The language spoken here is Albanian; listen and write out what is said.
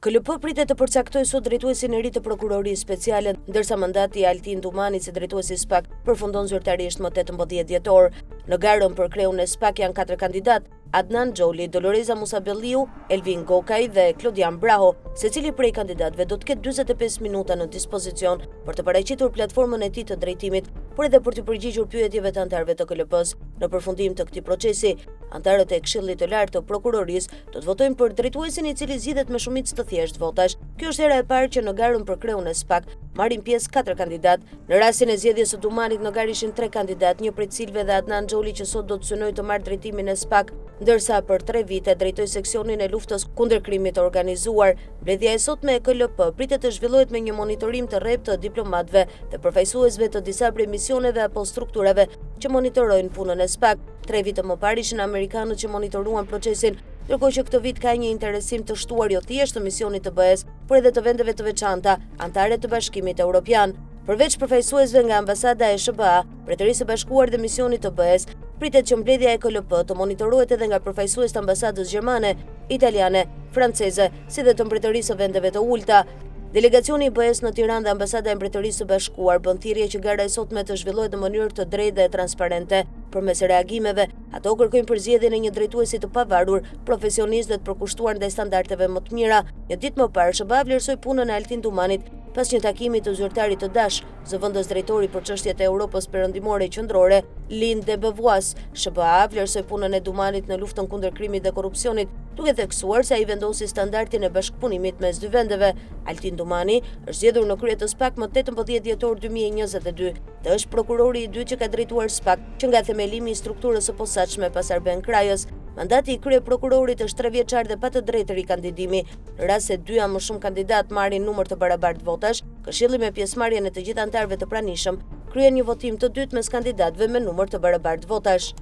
KLP pritet të përcaktojë sot drejtuesin e ri të Prokurorisë Speciale, ndërsa mandati i Altin Dumanit si drejtues i SPAK përfundon zyrtarisht më 18 dhjetor. Në garën për kreun e SPAK janë katër kandidatë, Adnan Xholi, Doloreza Musabelliu, Elvin Gokaj dhe Klodian Braho. Secili prej kandidatëve do të ketë 45 minuta në dispozicion për të paraqitur platformën e tij të drejtimit, por edhe për t'iu përgjigjur pyetjeve të anëtarëve të KLP-së. Në përfundim të këtij procesi, anëtarët e Këshillit të Lartë të Prokurorisë do të votojnë për drejtuesin i cili zgjidhet me shumicë të thjeshtë votash. Kjo është hera e parë që në garën për kreun e SPAK marrin pjesë katër kandidatë. Në rastin e zgjedhjes së Dumanit në garë ishin tre kandidatë, një prej të cilëve dhe Adnan Xholi që sot do të synojë të marrë drejtimin e SPAK, ndërsa për tre vite drejtoi seksionin e luftës kundër krimit të organizuar. Mbledhja e sotme e KLP pritet të zhvillohet me një monitorim të rreptë të diplomatëve dhe përfaqësuesve të disa prej misioneve apo strukturave që monitorojnë punën e SPAK. Tre vite më parë ishin amerikanët që monitoruan procesin, ndërkohë që këtë vit ka një interesim të shtuar jo thjesht të misionit të BE-së, por edhe të vendeve të veçanta, anëtare të Bashkimit Evropian. Përveç përfaqësuesve nga ambasada e SHBA, Mbretërisë së Bashkuar dhe misionit të BE-së, pritet që mbledhja e KLP të monitorohet edhe nga përfaqësues të ambasadës gjermane, italiane, franceze, si dhe të Mbretërisë së Vendeve të Ulëta. Delegacioni i BE-së në Tiranë dhe Ambasada e Mbretërisë së Bashkuar bën thirrje që gara e sotme të zhvillohet në mënyrë të drejtë dhe transparente. Përmes reagimeve, ato kërkojnë përzgjedhjen e një drejtuesi të pavarur, profesionist dhe të përkushtuar ndaj standardeve më të mira. Një ditë më parë, SHBA vlerësoi punën e Altin Dumanit pas një takimi të zyrtarit të DASH, zëvendës drejtori për çështjet e Europës Perëndimore Qendrore, Lynn DeBevoise. SHBA vlerësoi punën e Dumanit në luftën kundër krimit dhe korrupsionit, duke theksuar se ai vendosi standardin e bashkëpunimit mes dy vendeve. Altin Dumani është zgjedhur në krye të SPAK më 18 dhjetor 2022 dhe është prokurori i dytë që ka drejtuar SPAK që nga themelimi i strukturës së posaçme pas Arben Krajës. Mandati i kryeprokurorit është trevjeçar dhe pa të drejtë rikandidimi. Në rast se dy a më shumë kandidatë marrin numër të barabartë votash, Këshilli me pjesëmarrjen e të gjithë anëtarëve të pranishëm kryen një votim të dytë mes kandidatëve me numër të barabartë votash.